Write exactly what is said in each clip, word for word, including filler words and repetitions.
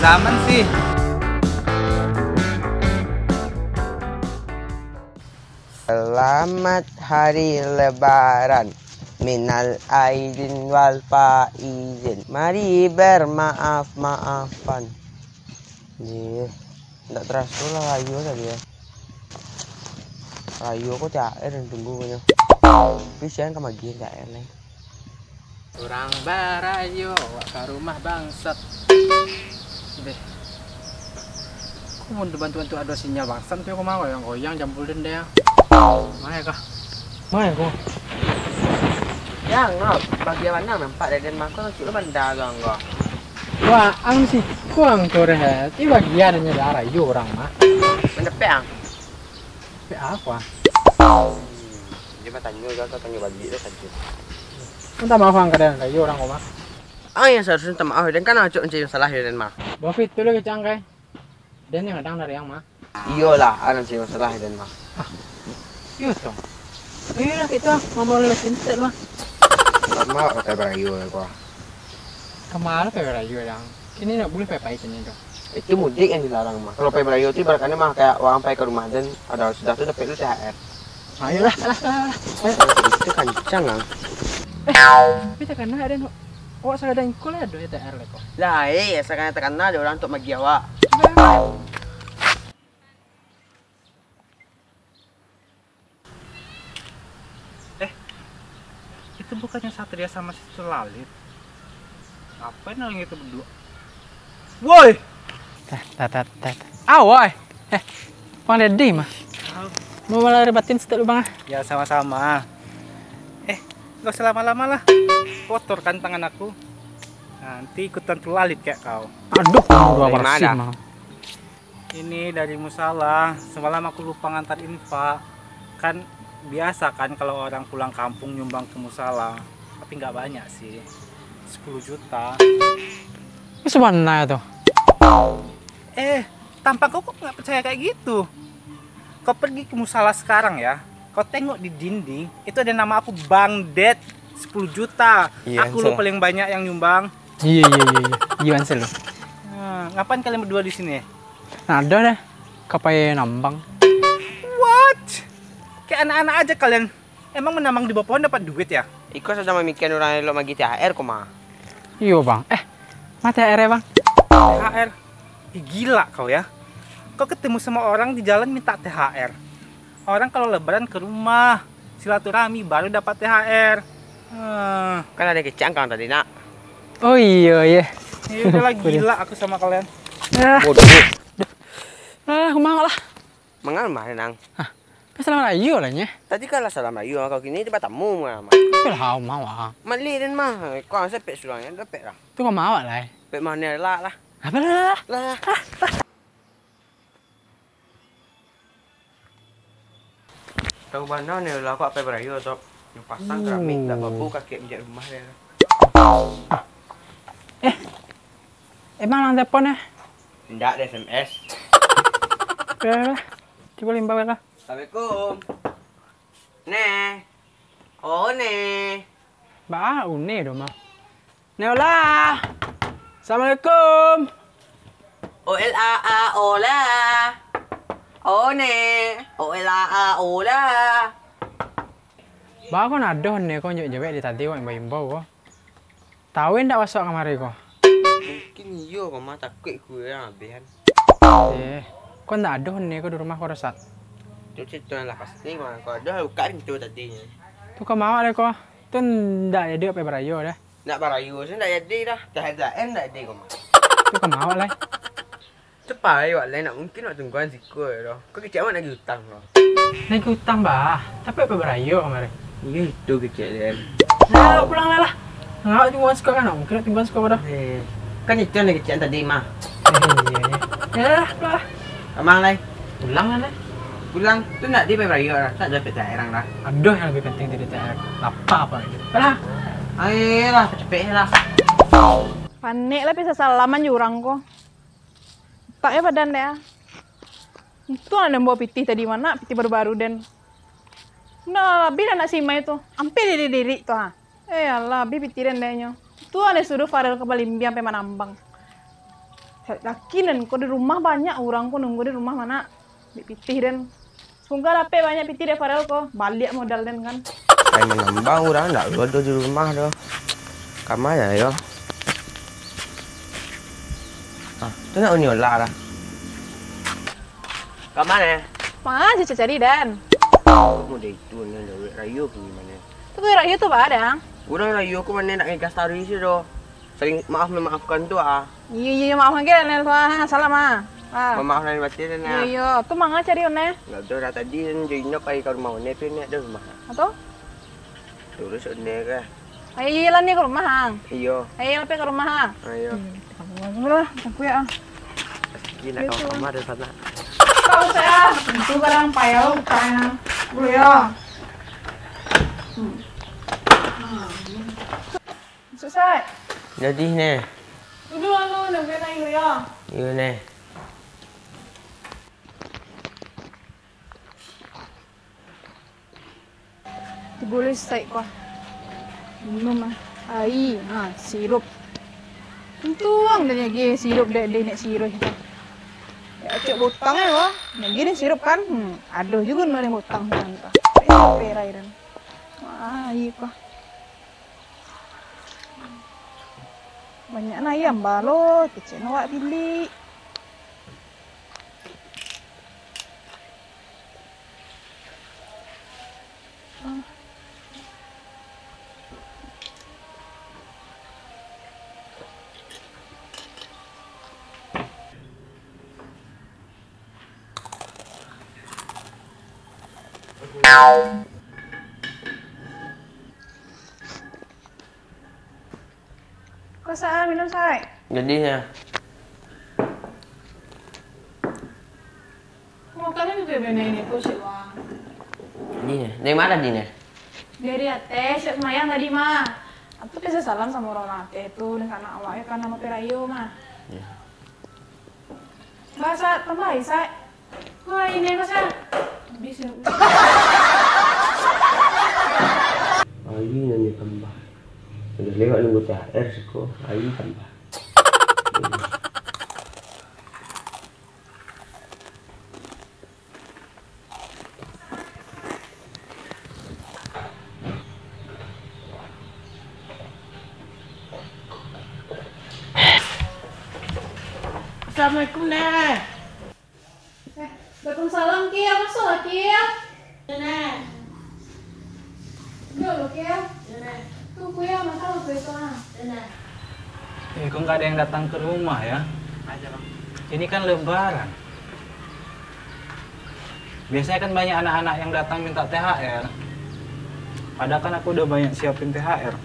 Aman sih. Selamat Hari Lebaran. Minal aidin wal faizin. Mari bermaaf-maafan. Jih, ndak terasa lah rayo tadi ya. Rayo ko T H R yang tunggu ko nyo. Tapi siang ka magih T H R lai. Urang barayo, awak ka rumah bangsat. Deh. Kok mun bantu-bantu ado sinyal bangsat, tapi aku mau goyang-goyang jambul den deh. Mana kah? Mana kah? Yang, ngap, bagian mana nampak dari den mah, kok cuk lu banda tu, anggo. Wah, ang sih, kuang tu rehat. Ini bagian hanya darah, iyo orang mah. Mendepek, ang. Depek apa? Hmm, dia batanyo, dia tanyo balik tu saja. Minta maaf, ang, kadang kayo orang koma. Ah, yang seharusnya minta maaf, dan kan acok mencari masalah ya, dan mah. Bofit tu lagi cangkai. Dan yang kadang dari yang mah. Iyolah, ada mencari masalah, dan mah. Iyo, tong. Ayolah, kita ngomong lagi sintet lah. Lama pakai berayu ya, gua. Kemana pakai berayu, dang? Kini ndak boleh pakai pakai kini, dong. Itu mudik yang dilarang, mah. Kalau pakai berayu tu ibaratkannya mah kayak orang pakai ke rumah dan ada sudah tu dapat tu T H R. Ayolah, alah, alah, alah. Ayo. Itu kancang, ang. Eh, tapi takana ada, no. Awak sagadang iko lah ado T H R lah ko. Lah, eh, sakana takana ada orang untuk magi awak. Eh, itu bukannya Satria sama si Lalit? Ngapain orang itu berdua? Woi! Tah, tah, tah, tah, tah. Ah, woi! Eh, Bang Dedi mah. Mau malah ribatin setek lu, Bang, ah. Ya, sama-sama. Eh, gak usah lama-lama lah. Kotor kan tangan aku. Nanti ikutan tulalit kayak kau. Aduh, kamu dua dari bersih mana? Mah. Ini dari musala. Semalam aku lupa ngantar infak. Kan biasa kan kalau orang pulang kampung nyumbang ke musala. Tapi nggak banyak sih. Sepuluh juta. Itu sebenarnya tuh. Eh, tampang kau kok nggak percaya kayak gitu? Kau pergi ke musala sekarang ya. Kau tengok di dinding, itu ada nama aku Bang Det sepuluh juta. Iya, aku lo paling banyak yang nyumbang. Iya, iya, iya, iya. Iya, Ansel lo. Nah, ngapain kalian berdua di sini? Nah, ada deh. Kapai nambang. What? Kayak anak-anak aja kalian. Emang menambang di bawah pohon dapat duit ya? Iko sadang mamikian urang elok magi T H R ko mah. Iyo, Bang. Eh, ma T H R ya, Bang? T H R? Ih, gila kau ya. Kau ketemu sama orang di jalan minta T H R. Orang kalau lebaran ke rumah, silaturahmi baru dapat T H R. Hmm. Kan ada kecangkang tadi, nak. Oh iyo, iya. Ya udahlah, gila aku sama kalian. Ah. Bodoh. Ah, aku mangok lah. Mangan mah, Nang? Hah? Salam rayo lah, nyeh. Tadi kan lah salam rayo, kalau kini dia batamu mah. Alah, mau ah. Malik den mah. Kau ang sepek surang, ya, dapek lah. Tu kau mawak lah, eh. Pek mana lah, lah. Apa lah, lah? Lah. Tahu bana ni lah, kau apai barayo tu. Yang pasang keramik, dak babu kaki minjak rumah dia. Eh, emang nang telepon eh? Ndak, ada S M S. Oke lah, coba limbah lah. Assalamualaikum. Neh. Oh, neh. Ba, une do mah. Neh, olah. Assalamualaikum. O L A A, olah. Oh, neh. O L A A, olah. Ba, ko nadoh ne ko, jawek-jawek di tadi, ko imbau-imbau ko. Tahu ndak masuk kamari ko? Mungkin iyo, ko mah takuik ku yang abihan. Eh, ko ndak adoh ne ko di rumah ko, Rosat? Tu cerita lah pasti mah. Ko adoh buka pintu tadi. Tu ko mawak deh ko. Tu ndak jadi apai barayo dah. Ndak barayo se ndak jadi dah. Dah ada en ndak jadi ko mah. Tu ko mawak lai. Cepat wak lai, nak mungkin wak tungguan siko doh. Kau kecek amat nagih utang doh. Nagih utang, bah. Tapi apai barayo kamari? Iyo, itu kecek den. Nah, pulang lah lah. Ngawak tungguan siko kan, nak mungkin wak tungguan siko doh. Eh, kan itu yang kecek tadi mah. Eh, iyo, iyo. Ya lah, pulang lah. Amang lai. Pulang lah, lai. Pulang tu nak di apai barayo lah. Tak dapat T H R lah. Aduh, yang lebih penting dari T H R. Lapa apa lagi? Alah. Ayolah, cepet lah. Panek lah, bisa salaman je urang ko. Tak ya badan deh. Untung ada bawa pitih tadi, mana pitih baru-baru den. Nah, habis lah nak simai tu. Hampir diri-diri tu ha. Eh Allah, habis pitih den deh nyo. Tu ada suruh Farel ke Balimbiang sampai manambang. Yakin den, ko di rumah banyak urang ko nunggu di rumah, ma nak? Dek pitih den. Sungguah dapek banyak pitih dek Farel ko, baliak modal den kan. Pai manambang urang, ndak ado di rumah doh. Kama yo? Ah, tu nak Uniola lah. Kama? Ma jo cari den? Kamu dari tu, nak duit rayo pergi ma? Tu duit rayo tu ba, Dang? Urang rayo ko ma nak ngigas tari sih doh. Saling maaf memaafkan tu ah. Iyo, iyo, iyo, maafkan ke, Nel, tu, ah, salam, ah. Ah. Mamaaf lahir batin, Nel. Iyo, iyo. Tu manga cari One? Ndak ado lah, tadi den jo Inok pai ka rumah One, tapi One dak ado rumah. Atau? Terus One kah? Ayo, iyo lah ni ka rumah, ang. Iyo. Ayo, lah pai ka rumah, ang. Ayo. Hmm, kita pulang dulu lah, kita kuyak, ah. Gila, kau kamar di sana. Kau saya, itu kadang payah, payah. Dulu ya. Hmm. Masuk, Sat. Jadi, Neh. Dulu lalu, nungguin air dulu, yo. Iyo, Neh. Tibo lai Sat ko. Minum ah. Air, ha, sirup. Untuang den agiah sirup dek, dek Nek Siroi tu. Dek acok botang ai ko. Nak agiah den sirup kan. Hmm, ado juo nan botang tu kan. Perai den. Wah, air ko. Banyak na ayam balo, kecek awak bilik. Ko Sat, minum Sat. Jadi, Neh. Makanan juo bana ini ko, Sat, wah. Jadi, Neh. Dari ma tadi, Neh? Dari ateh, Sat, sumayang tadi mah. Atu bisa salam samo urang ateh tu, dunsanak awak yo kan, namo perayo mah. Iyo. Ba Sat, tambah ai Sat. Wah, ini ko Sat. Habis ni. Ayi nan ditambah. Sudah lewat nunggu T H R siko, ayi tambah. Assalamualaikum, Neh. Eh, waalaikumsalam, Kia. Masuaklah, Kia. Yo, Neh. Duduak lu, Kia. Yo, Neh. Tu, Kia, makan waktu itu, ah. Yo, Neh. Eh, kok nggak ada yang datang ke rumah, ya? Ada, Bang. Ini kan Lebaran. Biasanya kan banyak anak-anak yang datang minta T H R. Padahal kan aku udah banyak siapin T H R.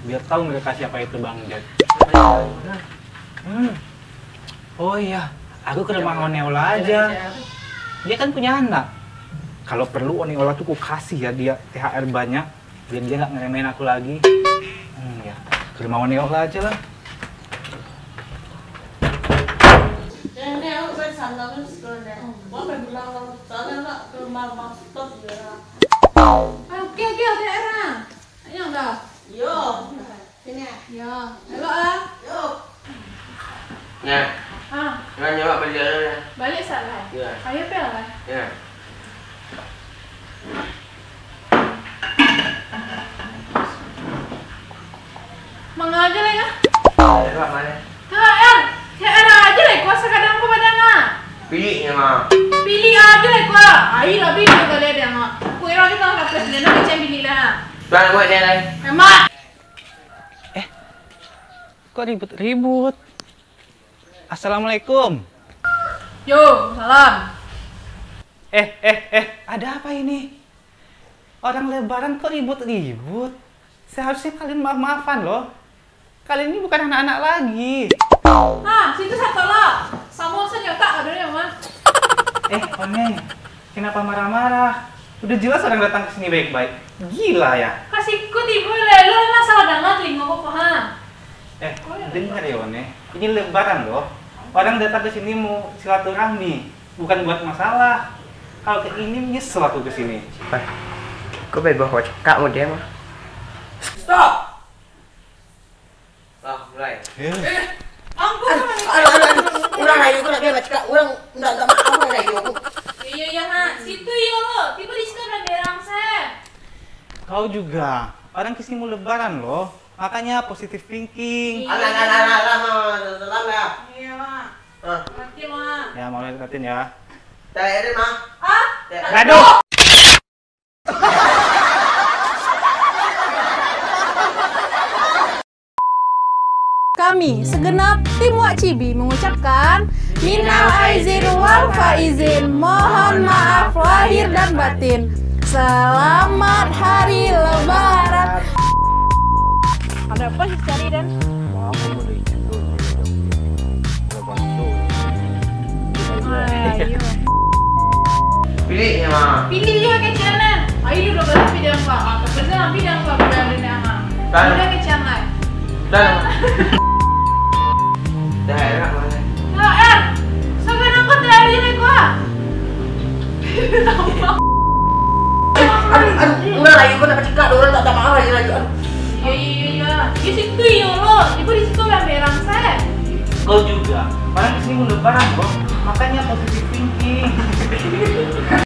Biar tahu mereka siapa itu Bang Jack. Hmm. Oh iya, aku ke rumah Oneola aja. Dia kan punya anak. Kalau perlu Oneola tuh ku kasih ya dia T H R banyak. Biar dia nggak ngeremehin aku lagi. Hmm, ya. Ke rumah Oneola aja lah. Nenek, aku kan salam sekolah, Nek. Wah, bilang salam nak ke rumah Bang Stop, ya. Oke, oke, oke, Era. Ayo, dah. Yo. Sini, ah. Yo. Elok, ah. Yo. Nah. Ah. Jangan nyawa balik dulu, ya. Balik salah. Ya. Ayo, Pel, ah. Ya. Manga aja lai, ah. Ada apa, Mane? T H R, T H R aja lai, kuasa kadang ko badan, ah. Pilih ni, Ma. Pilih aja lai, kuah. Ai, lah pilih kali ada, Mak. Kuira kita nak presiden nak kecil pilih lah. Tuan buat dia lai. Emak. Eh, kok ribut-ribut? Assalamualaikum. Yo, salam. Eh, eh, eh, ada apa ini? Orang Lebaran kok ribut-ribut? Seharusnya kalian maaf-maafan loh. Kalian ini bukan anak-anak lagi. Nah, situ satu lah. Samo sajo tak adanya, Mas. Eh, One, kenapa marah-marah? Udah jelas orang datang ke sini baik-baik. Gila ya? Kasih ikut ibu lelo, masalah dengar telinga kok, ha? Eh, dengar ya, One. Ini Lebaran loh. Orang datang ke sini mau silaturahmi, bukan buat masalah. Kalau kayak gini, nyesel aku ke sini. Eh, kok bebas kok cakap mau dia mah? Stop! Lah, mulai. Eh. Eh, ampun. Aduh, aduh, aduh. Nak cakap urang ndak, ndak maaf lah, iyo. Iyo, iyo, ha. Situ iyo lo. Tibo di situ lah berang, se. Kau juga. Padang kisimu lebaran lo. Makanya positive thinking. Alah, alah, alah, alah, Ma. Salam, ya. Iyo, Ma. Ah. Matiin, Ma. Ya, mau liatin ya. Cari Erin, Ma. Ah? Cari Erin. Gaduh. Kami, segenap tim Wak Cibi mengucapkan minal aizin wal faizin, mohon maaf lahir dan batin. Selamat Hari Lebaran. Ada apa sih cari, Dan? Wah, aku mau dari Indo, dari Indo. Udah masuk. Ayo. Pilih ya, Ma. Pilih ya, kecil, nah. Ayo, udah berapa pilihan, Pak? Ah, tak benar, pilihan, Pak. Udah ada, nah. Dah. Udah, kecil, nah. Dah. Dah, enak, Ma. Dah, eh. Sabar, angkat dah, ayo, naik, Pak. Aduh, aduh, enggak lah, Yu, kau nak bacakak, urang tak, tak maaf lah, Yu, Yu, aduh. Iya, iya, iya, iya. Di situ, iyo lo. Ibu di situ lah berang, se. Kau juga. Padang kisimu lebaran, bro. Makanya positive thinking.